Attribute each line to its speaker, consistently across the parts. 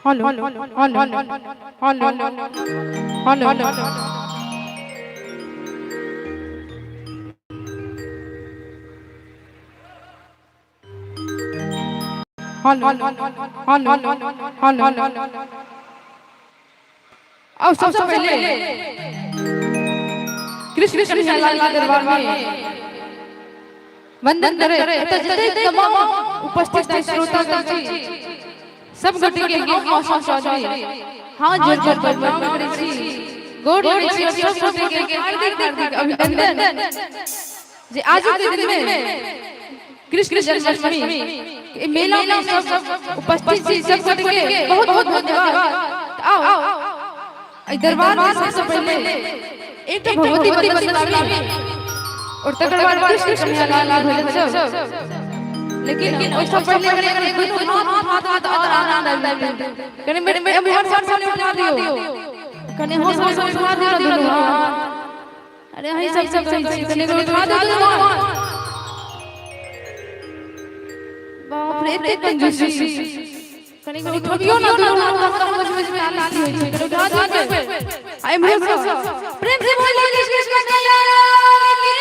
Speaker 1: Hello hello hello hello hello hello hello. और सबसे पहले कृष्ण कन्हैया लाल के दरबार में वंदन करे एतऽ जतेक तमाम उपस्थित श्रोतागण छी, सब गोटे के हम मौसम चौधरी हाथ जोड़ जोड़ कर प्रणाम करै छी, गोर लगै छी और सब गोटे के हार्दिक हार्दिक अभिनंदन जे आजुक के दिन में कृष्ण जन्माष्टमी के मेला में सब उपस्थित छी। सब गोटे के बहुत बहुत धन्यवाद। आओ, एहि दरबार में सबसे पहले एकटा भगवती वंदन सुनाबी और तकर बाद कृष्ण कन्हैया लाल के भजन सब, लेकिन ओहि से पहले कनि कनि दुनू हाथ उठा दियौ तऽ और आनंद आबि जायत। कनि एम्हर सब सामने उठा दियौ, कनि हो सब उठा दियौ ने दुनू हाथ। अरे अहीं सब सब कहै छी, कनि उठा दियौ दुनू हाथ। बाप रे, एते कंजूसी! कनि उठबियौ ना दुनू हाथ, तहन तऽ बुझबै जे ताली होइ छै। कनि उठा दियौ एक बेर। आ एम्हरो सब प्रेम से बोलिए कृष्ण कन्हैया लाल की।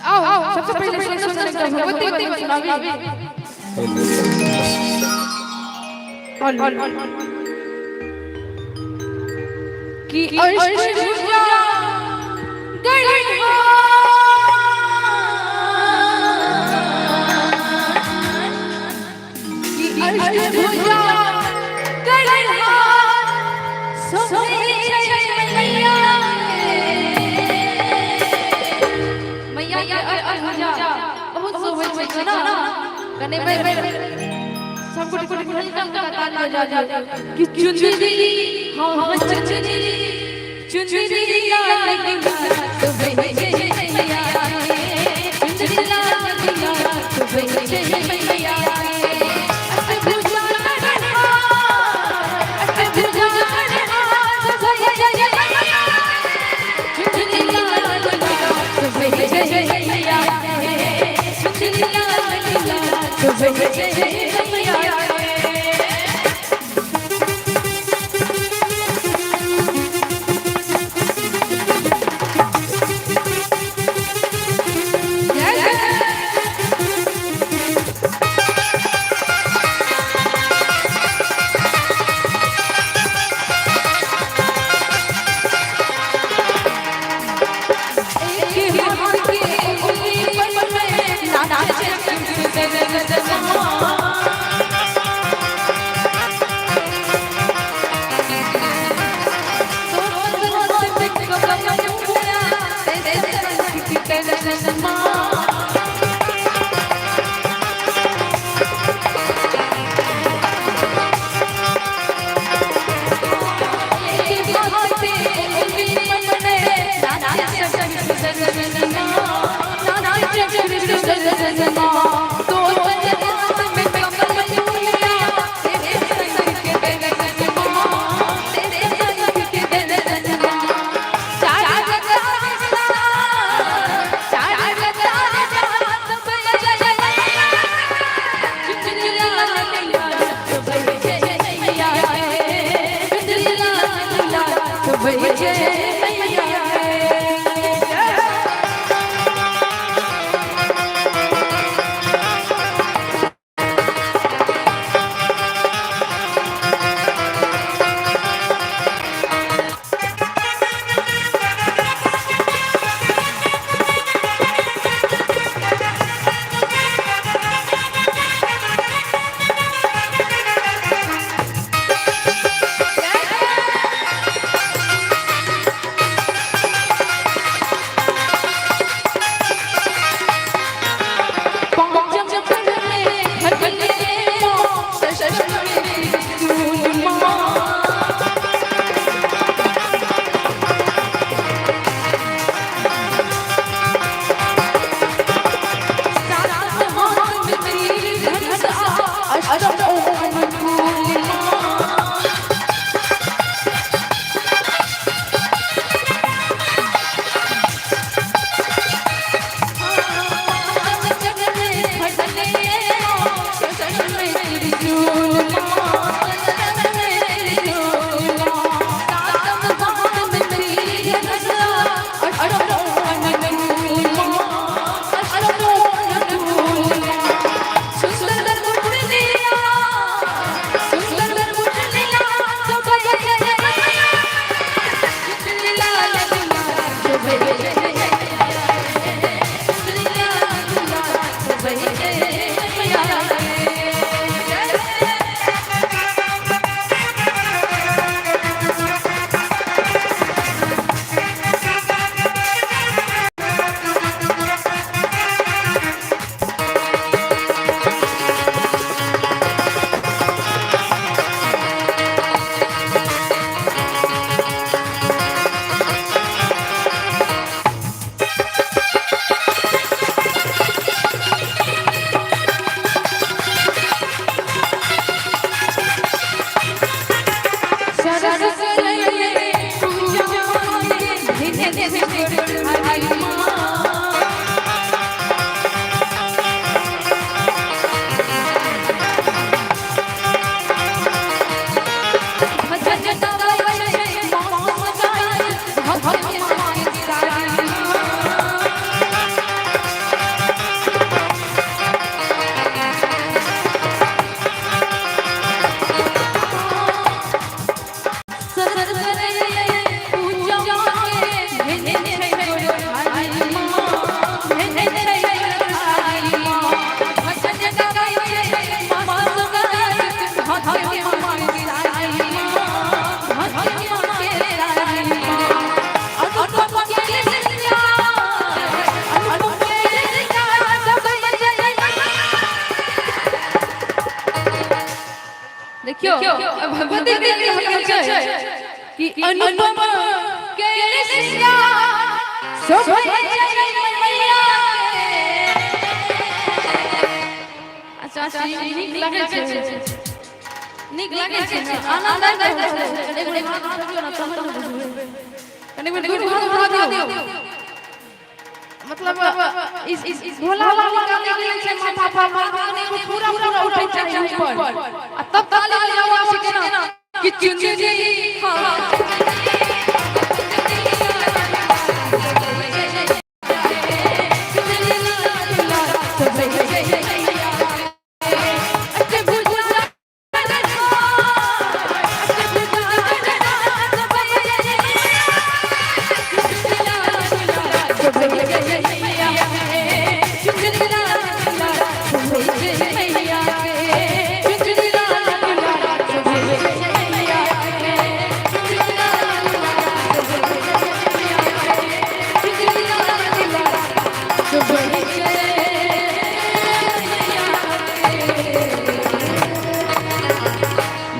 Speaker 1: आओ, सबसे पहले सुंदर सुंदर एकटा भगवती वंदन सुनाबी। कि अष्टभुजा गणिहा, कि अष्टभुजा गणिहा शोभै छै मैया, मैया के अष्टभुजा बहुत शोभै छै ना। कने बेर सब गोटे गोटे हल्का हल्का ताली बजा दियौ कि चुनरी, हाँ हाँ चुनरी, चुनरी लाल गुलाल शोभै छै मैया, चुनरी लाल गुलाल शोभै छै मैया। अष्टभुजा गणिहा, अष्टभुजा गणिहा शोभै छै मैया, चुनरी लाल गुलाल शोभै छै मैया, चुनरी लाल गुलाल शोभै छै मैया। एक हाथ के उंगली पर में नाचे कृष्ण। शोभै छै मैया के। सरस करैले पूजा मांगे धीरे धीरे हरि माँ। भजन गाबै छै मौन गाय भक्त मांगे सारी माँ। सरस करैले पूजा मांगे धीरे धीरे हरि माँ, धीरे धीरे हरि माँ। भजन गाबै छै मौन गाय भक्त मांगे सारी माँ, भक्त मांगे सारी माँ। अनुपम के श्रृंगार, अनुपम के श्रृंगार सब देखियो भगवती के कहल छै कि अनुपम के श्रृंगार शोभै छै मैया के। अच्छा अच्छा, नीक लागै छै, नीक लागै छै ने? आनंद आबि जाइ छै। कनि गोरे हाथ उठा दियौ ने तहन ने बुझबै। कनि गोरे दूर हाथ उठा दियौ। मतलब इस इस भोला बाबा के निकलै छै माथा पर, माथा कनि पूरा पूरा उठै छै ऊपर आ तब ताली बजाओ छै केना कि चुनरी, हाँ।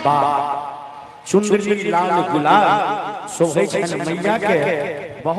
Speaker 2: वाह, चुनरी लाल गुलाल शोभै छनि मैया के। बहुत